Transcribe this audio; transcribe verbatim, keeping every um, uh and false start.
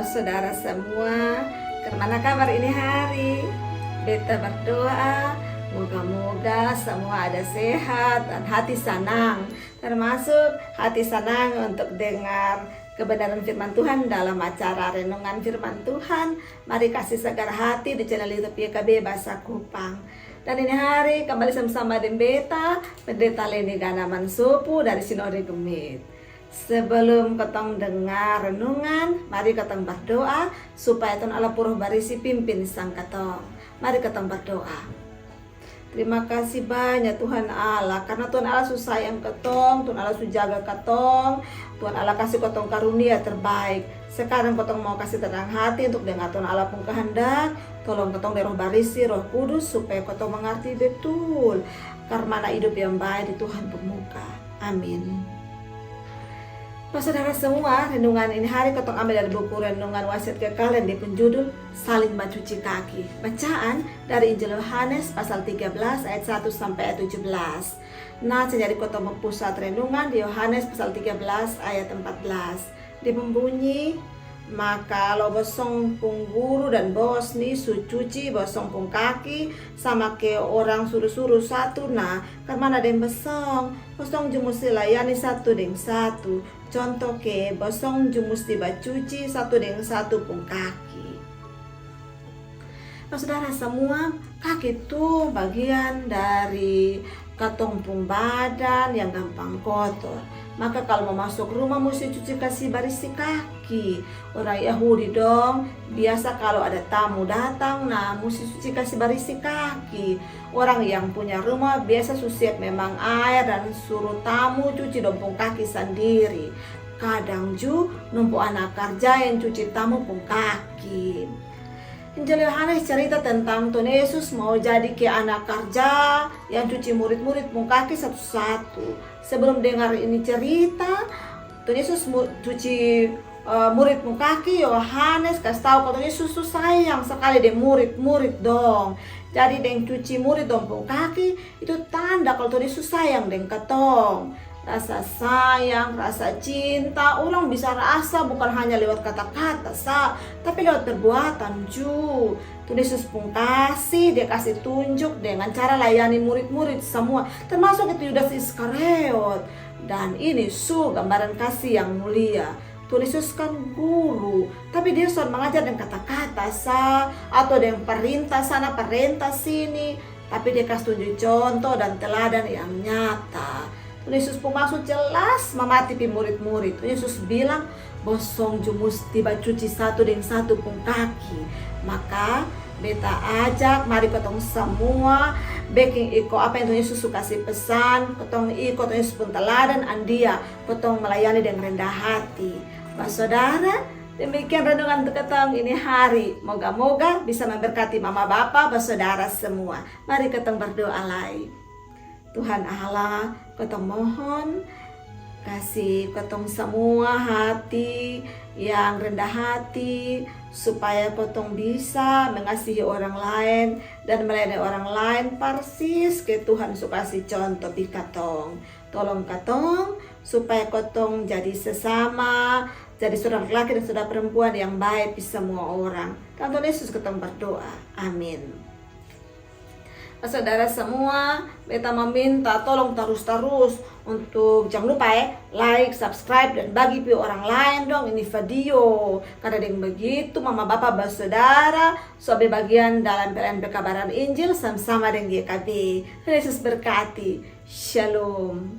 Saudara semua, karmana kabar ini hari? Beta berdoa moga-moga semua ada sehat dan hati sanang, termasuk hati sanang untuk dengar kebenaran firman Tuhan dalam acara renungan firman Tuhan. Mari kasi sagar hati di channel YouTube Y K B Bahasa Kupang. Dan ini hari kembali sama-sama deng beta, Pendeta Leni Ganaman Supu dari Sinode GMIT. Sebelum kotong dengar renungan, mari kotong berdoa supaya Tuhan Allah pung Roh Barisi pimpin sang kotong. Mari kotong berdoa. Terima kasih banyak Tuhan Allah, karena Tuhan Allah su sayang kotong, Tuhan Allah su jaga kotong, Tuhan Allah kasi kotong karunia terbaik. Sekarang kotong mau kasi tenang hati untuk dengar Tuhan Allah pung kehendak. Tolong kotong deng Roh Barisi, Roh Kudus, supaya kotong mengerti betul karmana hidup yang baik di Tuhan pung muka. Amin. Basaudara semua, renungan ini hari kotong ambil dari buku renungan Wasiat Kekal yang dia pung judul Saling Bacuci Kaki. Bacaan dari Injil Yohanes pasal tiga belas ayat satu sampai ayat tujuh belas. Nah, jadi kotong pung pusat renungan di Yohanes pasal tiga belas ayat empat belas. Dia pung bunyi, maka kalo bosong pung guru dan bos ni su cuci bosong pung kaki, sama ke orang suru-suru satu, na karmana deng bosong? Bosong ju musti layani satu deng satu. Contoh ke, bosong ju musti bacuci satu deng satu pung kaki. Nah, saudara semua, kaki tu bagian dari katong pung badan yang gampang kotor. Maka kalo mau masuk rumah, musti cuci kasi barisi kaki. Orang Yahudi dong biasa kalo ada tamu datang, na musti cuci kasi barisi kaki. Orang yang punya rumah biasa su siap memang aer dan suru tamu cuci dong pung kaki sandiri. Kadang ju nompu ana karja yang cuci tamu pung kaki. Injil Yohanes cerita tentang Tuhan Yesus mau jadi ke ana karja yang cuci murid-murid pung kaki satu-satu. Sebelum dengar ini cerita, Tuhan Yesus mu- cuci eh, murid pung kaki, Yohanes kasi tau kalo Tuhan Yesus tu sayang sakali deng murid-murid dong. Jadi deng cuci murid dong pung kaki, itu tanda kalo Tuhan Yesus sayang deng katong. Rasa sayang, rasa cinta, orang bisa rasa bukan hanya lewat kata-kata sa, tapi lewat perbuatan ju. Tuhan Yesus pung kasih, dia kasi tunjuk dengan cara layani murid-murid semua, termasuk itu Yudas Iskariot. Dan ini su gambaran kasih yang mulia. Tuhan Yesus kan guru, tapi dia son mangajar deng kata-kata sa, atau deng perintah sana, perintah sini, tapi dia kasi tunjuk contoh dan teladan yang nyata. Tuhan Yesus pung maksud jelas mamati pi murid-murid. Tuhan Yesus bilang, bosong ju musti bacuci satu deng satu pung kaki. Maka beta ajak, mari kotong samua bekin iko apa yang Tuhan Yesus su kasi pesan, kotong iko Tuhan Yesus pung teladan, andia kotong melayani deng rendah hati. Basaudara, demikian renungan untuk kotong ini hari. Moga-moga bisa memberkati mama bapa basaudara semua. Mari kotong berdoa lai. Tuhan Allah, kotong mohon kasi kotong samua hati yang rendah hati, supaya kotong bisa mengasihi orang laen dan melayani orang laen parsis ke Tuhan su kasi contoh pi katong. Tolong katong supaya kotong jadi sesama, jadi saudara laki dan saudara perempuan yang bae pi samua orang. Dalam Tuhan Yesus kotong berdoa. Amin. Saudara semua, beta meminta tolong tarus-tarus untuk jang lupa e, like, subscribe, dan bagi pi orang laen dong ini video. Karena deng begitu mama bapa basaudara su ambe bagian dalam pelayanan pekabaran Injil sama-sama deng G K B. Tuhan Yesus berkati. Shalom.